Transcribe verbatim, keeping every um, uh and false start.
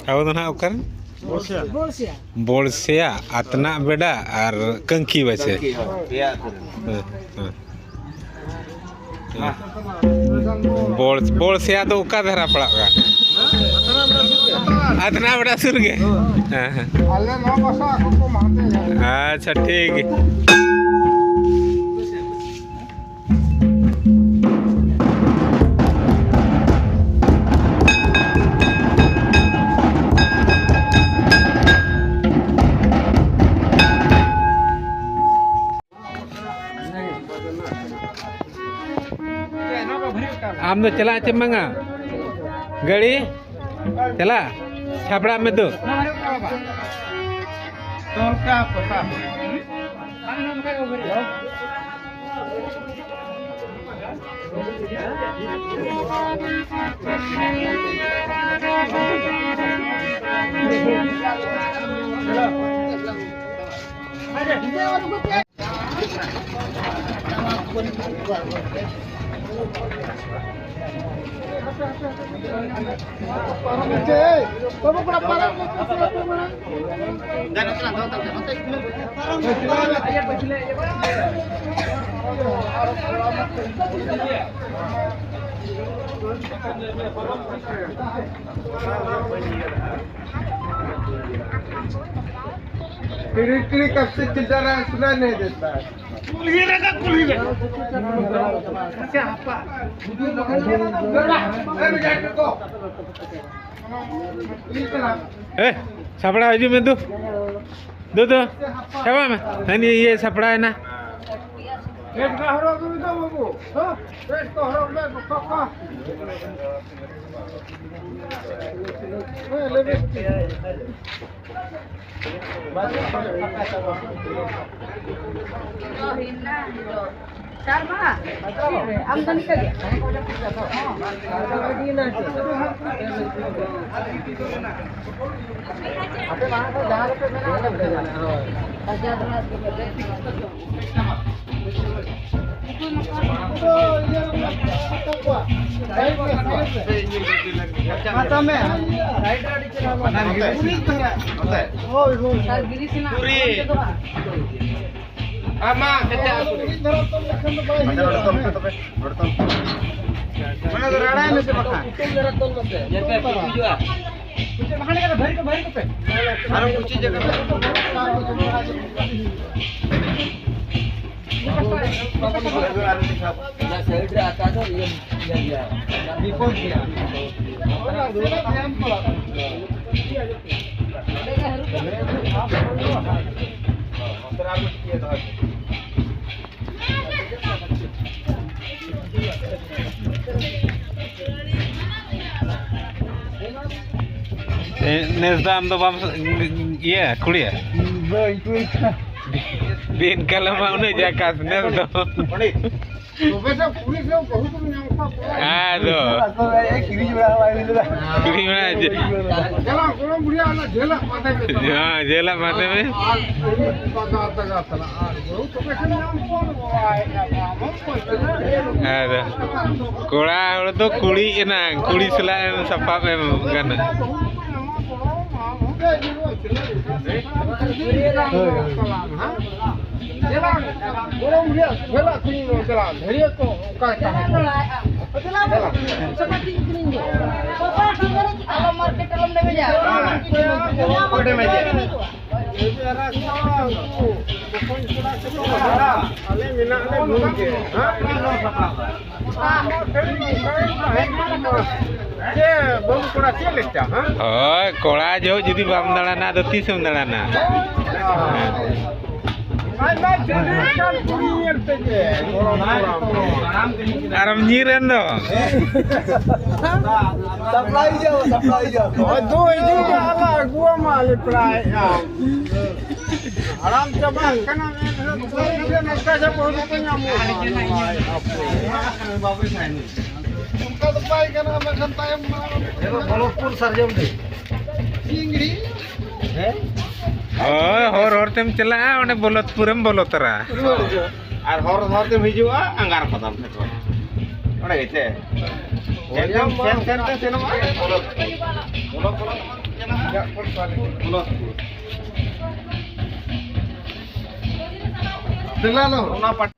ᱟᱵᱚ ᱫᱚ ᱱᱟᱦᱟᱜ ᱚᱠᱟᱨᱮ? ᱵᱚᱲᱥᱮᱭᱟ᱾ ᱵᱚᱲᱥᱮᱭᱟ, ᱟᱛᱱᱟᱜ ᱵᱮᱰᱟ ᱟᱨ ᱠᱟᱹᱝᱠᱤ ᱵᱟᱪᱮ᱾ ᱠᱟᱹᱝᱠᱤ, ᱦᱳᱭ, ᱯᱮᱭᱟ ᱟᱹᱛᱩ ᱨᱮ᱾ ᱦᱮᱸ, ᱦᱮᱸ᱾ ᱵᱚᱲ-, ᱵᱚᱲᱥᱮᱭᱟ ᱫᱚ ᱚᱠᱟ ᱫᱷᱟᱨᱟ ᱯᱟᱲᱟᱜ ᱠᱟᱱᱟ? ᱟᱛᱱᱟᱜ ᱵᱮᱰᱟ ᱥᱩᱨ ᱜᱮ? ᱦᱮᱸ, ᱦᱮᱸ᱾ ᱟᱞᱮ ᱱᱚᱣᱟ ᱯᱟᱥᱟ, ᱟᱠᱚ ᱠᱚ ᱢᱟᱦᱟᱱᱛᱮ ᱧᱚᱜ᱾ ᱟᱪᱪᱷᱟ, ᱴᱷᱤᱠ ᱜᱮᱭᱟ᱾ ᱟᱢ ᱫᱚ ᱪᱟᱞᱟᱜ ᱪᱮᱢ ᱵᱟᱝᱟ? ᱜᱟᱹᱲᱤ ᱪᱟᱞᱟᱜ? ᱪᱷᱟᱯᱲᱟᱜ ᱢᱮ ᱫᱩ᱾ टिड़ी टिड़ी कब से चिल्ला रहा है, सुनाई नहीं देता है। कुल्ही रे का कुल्ही रे। क्या हापा? ए, छापड़ा है जो मैं दो। ᱫᱩ, ᱫᱩ᱾ ᱪᱟᱵᱟᱭ ᱢᱮ᱾ ᱦᱟᱹᱱᱤ ᱤᱭᱟᱹ ᱥᱟᱯᱲᱟᱣᱮᱱᱟ᱾ ᱵᱮᱥ ᱜᱮ ᱦᱚᱨᱚᱜ ᱟᱹᱜᱩᱭ ᱢᱮ ᱵᱟᱹᱵᱩ᱾ ᱦᱮᱸ? ᱵᱮᱥ ᱠᱚ ᱦᱚᱨᱚᱜ ᱢᱮ, ᱵᱟᱠᱷᱟ ᱠᱚ᱾ ᱦᱮᱸ, ᱞᱟᱹᱭ ᱵᱮᱱ᱾ ᱥᱟᱨ ᱢᱟ, ᱟᱢ ᱫᱚ ᱱᱤᱝᱠᱟᱹ ᱜᱮ᱾ ᱢᱟᱛᱟᱢᱮ᱾ ᱯᱩᱨᱤ᱾ ᱟᱢᱟ ᱠᱟᱛᱮ ᱟᱹᱜᱩ ᱨᱮ᱾ ᱢᱟᱱᱮ ᱨᱟᱲᱟᱭ ᱢᱮᱥᱮ ᱵᱟᱠᱷᱟᱱ᱾ ᱟᱨᱚ ᱠᱩᱪᱤ ᱡᱟᱭᱜᱟ ᱨᱮ᱾ ᱚᱱᱟ ᱥᱟᱭᱤᱰ ᱨᱮ ᱟᱠᱟ ᱫᱚ ᱤᱭᱟᱹ, ᱤᱭᱟᱹ ᱜᱮᱭᱟ᱾ ᱵᱤᱯᱚᱫ ᱜᱮᱭᱟ᱾ ᱮ, ᱱᱮᱥ ᱫᱚ ᱟᱢ ᱫᱚ ᱵᱟᱢ ᱤᱭᱟᱹ ᱠᱩᱲᱤᱭᱟ? ᱵᱟᱹᱧ ᱠᱩᱲᱤ ᱠᱟᱱᱟ᱾ ᱫᱤᱱ ᱠᱟᱞᱚᱢ ᱢᱟ ᱩᱱᱟᱹᱜ ᱡᱟᱠᱟᱥ, ᱱᱮᱥ ᱫᱚ᱾ ᱛᱚᱵᱮ ᱥᱮ ᱠᱩᱲᱤ ᱥᱮ ᱵᱟᱹᱦᱩ ᱠᱚ ᱧᱟᱢ ᱠᱚᱣᱟ᱾ ᱟᱫᱚ᱾ ᱟᱠᱚ ᱮ ᱠᱤᱨᱤᱧ ᱵᱟᱲᱟ ᱦᱚᱸ ᱵᱟᱭ ᱦᱩᱭ ᱞᱮᱫᱟ᱾ ᱠᱤᱨᱤᱧ ᱵᱟᱲᱟ ᱡᱮ-, ᱪᱟᱞᱟᱜ ᱜᱚᱲᱚᱢ ᱵᱩᱲᱦᱤ ᱚᱱᱟ ᱡᱷᱟᱹᱞᱟᱜ ᱯᱟᱴᱮ ᱢᱮ᱾ ᱦᱮᱸ, ᱡᱷᱟᱹᱞᱟᱜ ᱯᱟᱴᱮ ᱢᱮ᱾ ᱟᱨ ᱩᱱᱤ ᱵᱟᱜᱟ ᱛᱟᱜᱟ ᱛᱟᱞᱟ ᱟᱨ ᱵᱟᱹᱦᱩ ᱛᱚᱵᱮ ᱥᱮ ᱧᱟᱢ ᱠᱚᱣᱟ᱾ ᱟᱫᱚ ᱠᱚᱲᱟ ᱦᱚᱲ ᱫᱚ ᱠᱩᱲᱤ ᱮᱱᱟᱝ, ᱠᱩᱲᱤ ᱥᱟᱞᱟᱜ ᱮᱢ ᱥᱟᱯᱟᱵ ᱮᱢ ᱜᱟᱱᱟ᱾ ᱦᱳᱭ, ᱦᱳᱭ᱾ ᱪᱮᱞᱟᱝ, ᱜᱚᱲᱚᱢ ᱨᱮᱭᱟᱜ ᱡᱷᱚᱞᱟ ᱠᱷᱚᱱ ᱱᱚᱣᱟ ᱪᱮᱞᱟᱝ ᱫᱷᱟᱹᱨᱭᱟᱹ ᱠᱚ ᱚᱱᱠᱟ ᱜᱮ ᱛᱟᱦᱮᱸ ᱠᱟᱱᱟ᱾ ᱟᱞᱚᱢ ᱢᱟᱨᱠᱮᱴ ᱟᱞᱚᱢ ᱰᱮᱢᱮᱡᱟ᱾ ᱚᱠᱚᱭ ᱰᱮᱢᱮᱡᱟ? ᱟᱞᱮ ᱢᱮᱱᱟᱜ ᱞᱮ ᱱᱩᱱ ᱜᱮ᱾ ᱦᱮᱸ? ᱪᱮᱫ ᱵᱟᱹᱵᱩ ᱠᱚᱲᱟ ᱪᱮᱫ ᱞᱮᱠᱟ, ᱦᱮᱸ? ᱦᱳᱭ, ᱠᱚᱲᱟ ᱡᱚᱦᱚᱜ ᱡᱩᱫᱤ ᱵᱟᱢ ᱫᱟᱬᱟᱱᱟ, ᱟᱫᱚ ᱛᱤᱥᱮᱢ ᱫᱟᱬᱟᱱᱟ? ᱟᱭᱢᱟ ᱡᱟᱹᱱᱤᱡ ᱠᱟᱱ ᱠᱩᱲᱤ ᱧᱮᱞ ᱛᱮᱜᱮ, ᱜᱚᱲᱚᱢ ᱠᱚᱲᱟ ᱢᱟ᱾ ᱟᱨᱮᱢ ᱧᱤᱨ ᱮᱱ ᱫᱚ᱾ ᱥᱟᱯᱞᱟᱭ ᱦᱤᱡᱩᱜᱼᱟ, ᱥᱟᱯᱞᱟᱭ ᱦᱤᱡᱩᱜᱼᱟ᱾ ᱦᱳᱭ, ᱫᱩ ᱦᱤᱡᱩᱜ ᱢᱮ, ᱟᱞᱟᱝ ᱟᱹᱜᱩᱣᱟᱢᱟ, ᱞᱮ ᱯᱨᱟᱭ ᱟᱢ᱾ ᱦᱟᱲᱟᱢ ᱪᱟᱵᱟ ᱟᱠᱟᱱᱟ, ᱢᱮᱱ ᱦᱤᱞᱳᱜ ᱫᱚ ᱱᱚᱝᱠᱟ ᱡᱟᱵᱚ ᱦᱩᱲᱩ ᱠᱚ ᱧᱟᱢᱚᱜᱼᱟ᱾ ᱚᱱᱠᱟ ᱫᱚ ᱵᱟᱭ ᱜᱟᱱᱚᱜᱼᱟ, ᱵᱟᱠᱷᱟᱱ ᱛᱟᱭᱚᱢ ᱢᱟ ᱵᱚᱞᱚᱛᱯᱩᱨ ᱥᱟᱨᱡᱚᱢ ᱰᱟᱹᱨ᱾ ᱪᱤᱝᱲᱤ᱾ ᱦᱮᱸ? ᱦᱳᱭ, ᱦᱚᱨ ᱦᱚᱨ ᱛᱮᱢ ᱪᱟᱞᱟᱜᱼᱟ, ᱚᱸᱰᱮ ᱵᱚᱞᱚᱛᱯᱩᱨᱮᱢ ᱵᱚᱞᱚ ᱛᱚᱨᱟ᱾ ᱨᱩᱣᱟᱹᱲ ᱦᱤᱡᱩᱜ᱾ ᱟᱨ ᱦᱚᱨ ᱦᱚᱨ ᱛᱮᱢ ᱦᱤᱡᱩᱜᱼᱟ, ᱟᱸᱜᱟᱨ ᱯᱟᱛᱟᱢ ᱥᱮᱴᱮᱨᱚᱜᱼᱟ᱾ ᱚᱸᱰᱮ ᱜᱮ ᱪᱮ? ᱮᱠᱫᱚᱢ ᱥᱮᱱ ᱥᱮᱱ ᱛᱮ ᱥᱮᱱᱚᱜᱼᱟ᱾ ᱵᱚᱞᱚ, ᱵᱚᱞᱚ, ᱵᱚᱞᱚ, ᱵᱚᱞᱚ᱾ ᱫᱮᱞᱟ ᱞᱚ᱾ ᱚᱱᱟ ᱯᱟᱴ